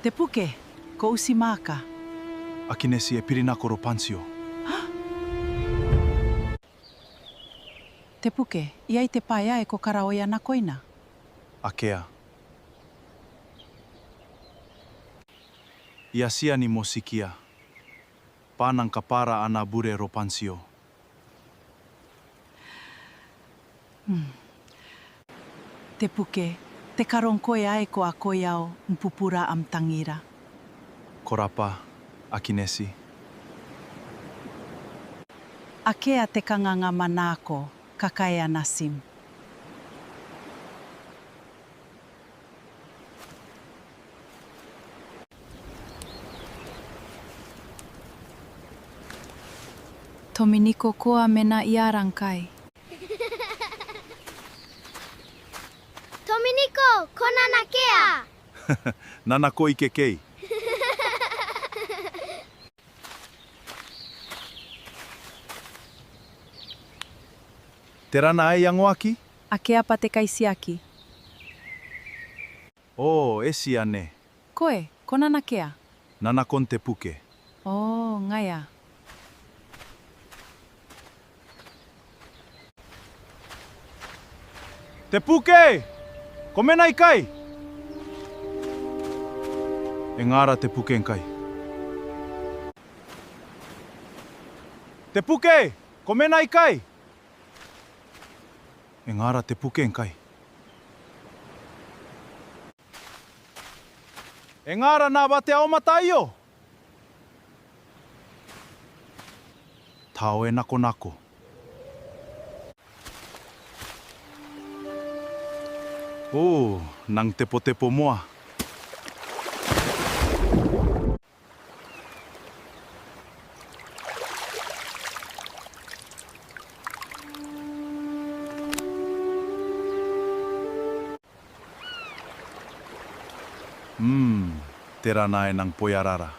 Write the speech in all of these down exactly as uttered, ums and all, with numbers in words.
Te Puke, ko uti mwaaka. Akineti, e biri nako Robantio. Te Puke, iai te bwai ae ko karaoia nakoina? Akea. I a tia ni motikia bwa N nang kabwara ana bure Robantio. Mm. Te Puke, te karo ngkoe ae ko akoi ao ni bubura am tangira. Ko rabwa, Akineti. Akea te kanganga ma nako, kakaea natim. Tominiko, ko a mena iara ngkai? Tominiko, ko na nakea? N na nako ikekei. Tera ae iangoaki? Akea bwa te kaitiaki. O, e tia anne. Koe, ko na nakea? N na nakon Te Puke. O, ngaia. Te Puke! Ko mena ikai? E nga ara Te Puke ngkai? Te Puke! Ko mena ikai? E nga ara Te Puke ngkai? E nga ara naba te aomata aio? Tao e nakonako. O, N nang tebotebo moa. Mm, tera ae nang boiarara?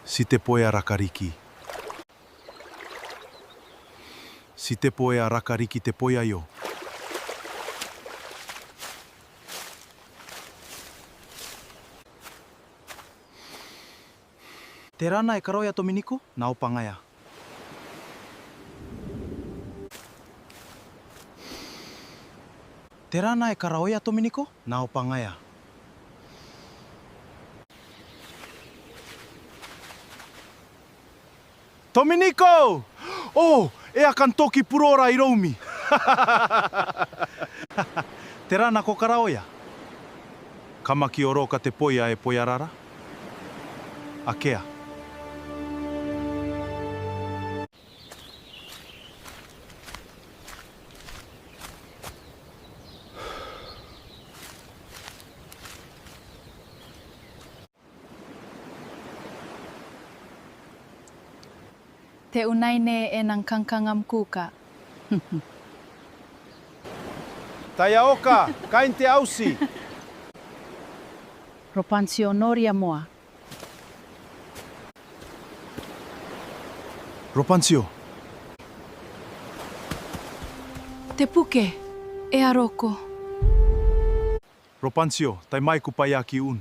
Ti tebo e a raka riki. Ti tebo e a raka riki te boi aio. Tera ae karaoia Tominiko? N na obwa ngaia. Tera ae karaoia Tominiko? N na obwa ngaia. Tominiko! O, e a kan toki burora iroumi. Tera ae ko karaoia? Kam aki oroka te boi ae boiarara? Akea. Te unaine e nang kangkang am kuka. Taiaoka, kain te auti. Robantio, noria moa. Robantio. Te Puke, e a roko. Robantio, tai mai kubwaiaki un.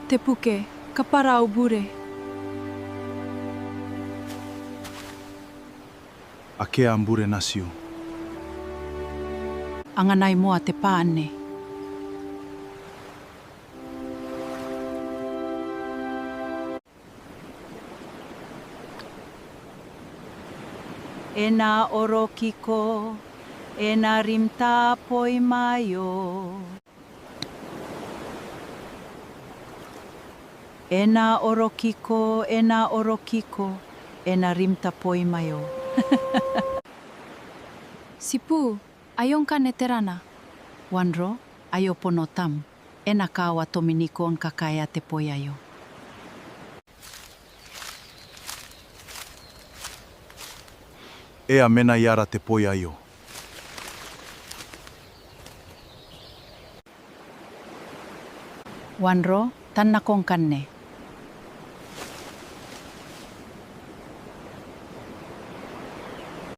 Te Puke, kabwara au bure. Akea am bure natiu. Anganai moa te bwa anne. E na orokiko, e na rimta boi maio. E na orokiko, e na orokiko, e na rimta boi maio. Tibu, aio ngkanne terana. Wanro, aio bon otam. E na kawa Tominiko ni kakaea te boi aio. E a mena iara te boi aio? Wanro, tan nako ngkanne.